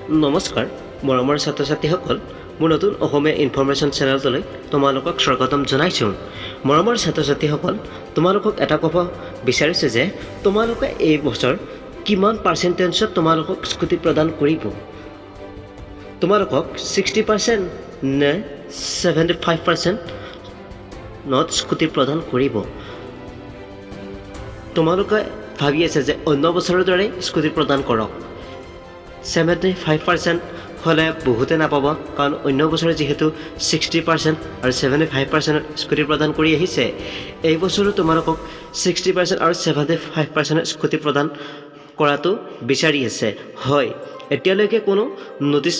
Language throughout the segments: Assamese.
নমস্কাৰ মৰমৰ ছাত্ৰ ছাত্ৰীসকল, মোৰ নতুন অসমীয়া ইনফৰ্মেশ্যন চেনেলটোলৈ তোমালোকক স্বাগতম জনাইছোঁ। মৰমৰ ছাত্ৰ ছাত্ৰীসকল, তোমালোকক এটা ক'ব বিচাৰিছোঁ যে তোমালোকে এই বছৰ কিমান পাৰ্চেণ্টেজত তোমালোকক স্কুটি প্ৰদান কৰিব? তোমালোকক 60% নে 75%ত স্কুটি প্ৰদান কৰিব? তোমালোকে ভাবি আছে যে অন্য বছৰৰ দৰে স্কুটি প্ৰদান কৰক। 75% হ'লে বহুতে নাপাব, কাৰণ অন্য বছৰে যিহেতু 60% আৰু 75%ত স্কুটি প্ৰদান কৰি আহিছে, এই বছৰো তোমালোকক 60% আৰু 75%ত স্কুটি প্ৰদান কৰাটো বিচাৰি আছে। হয়, এতিয়ালৈকে কোনো ন'টিছ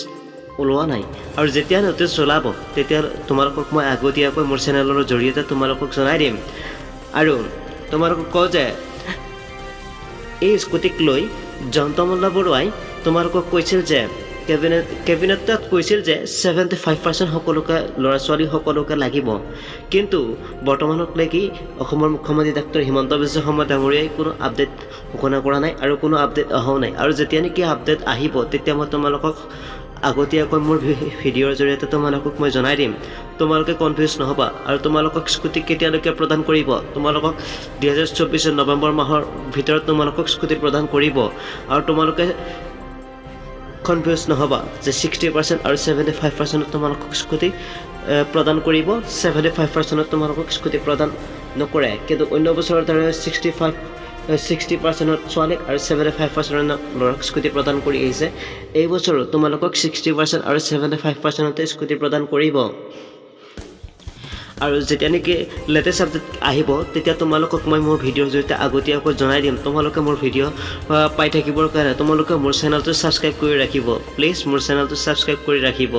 ওলোৱা নাই আৰু যেতিয়া ন'টিছ ওলাব, তেতিয়া তোমালোকক মই আগতীয়াকৈ মোৰ চেনেলৰ জৰিয়তে তোমালোকক জনাই দিম। আৰু তোমালোকক কওঁ যে এই স্কুটিক লৈ জয়ন্ত মল্ল বৰুৱাই তোমালোকক কৈছিল যে কেবিনেটত কৈছিল যে 75% সকলোকে, ল'ৰা ছোৱালী সকলোকে লাগিব। কিন্তু বৰ্তমানলৈকে অসমৰ মুখ্যমন্ত্ৰী ডাক্তৰ হিমন্ত বিশ্ব শৰ্মা ডাঙৰীয়াই কোনো আপডেট ঘোষণা কৰা নাই আৰু কোনো আপডেট অহাও নাই। আৰু যেতিয়া নেকি আপডেট আহিব, তেতিয়া মই তোমালোকক আগতীয়াকৈ মোৰ ভিডিঅ'ৰ জৰিয়তে তোমালোকক মই জনাই দিম। তোমালোকে কনফিউজ নহ'বা। আৰু তোমালোকক স্কুটি কেতিয়ালৈকে প্ৰদান কৰিব? তোমালোকক 2024ৰ নৱেম্বৰ মাহৰ ভিতৰত তোমালোকক স্কুটি প্ৰদান কৰিব। আৰু তোমালোকে কনফিউজ নহ'বা যে 60% আৰু 75%ত তোমালোকক স্কুটি প্ৰদান কৰিব, 75%ত তোমালোকক স্কুটি প্ৰদান নকৰে। কিন্তু অন্য বছৰৰ দৰে 65, 60%ত ছোৱালীক আৰু 75%ত ল'ৰাক স্কুটি প্ৰদান কৰি আহিছে, এই বছৰো তোমালোকক 60% আৰু 75%তে স্কুটি প্ৰদান কৰিব। আৰু যেতিয়া নেকি লেটেষ্ট আপডেট আহিব, তেতিয়া তোমালোকক মই মোৰ ভিডিঅ'ৰ জৰিয়তে আগতীয়াকৈ জনাই দিম। তোমালোকে মোৰ ভিডিঅ' পাই থাকিবৰ কাৰণে তোমালোকে মোৰ চেনেলটো ছাবস্ক্ৰাইব কৰি ৰাখিব। প্লিজ মোৰ চেনেলটো ছাবস্ক্ৰাইব কৰি ৰাখিব।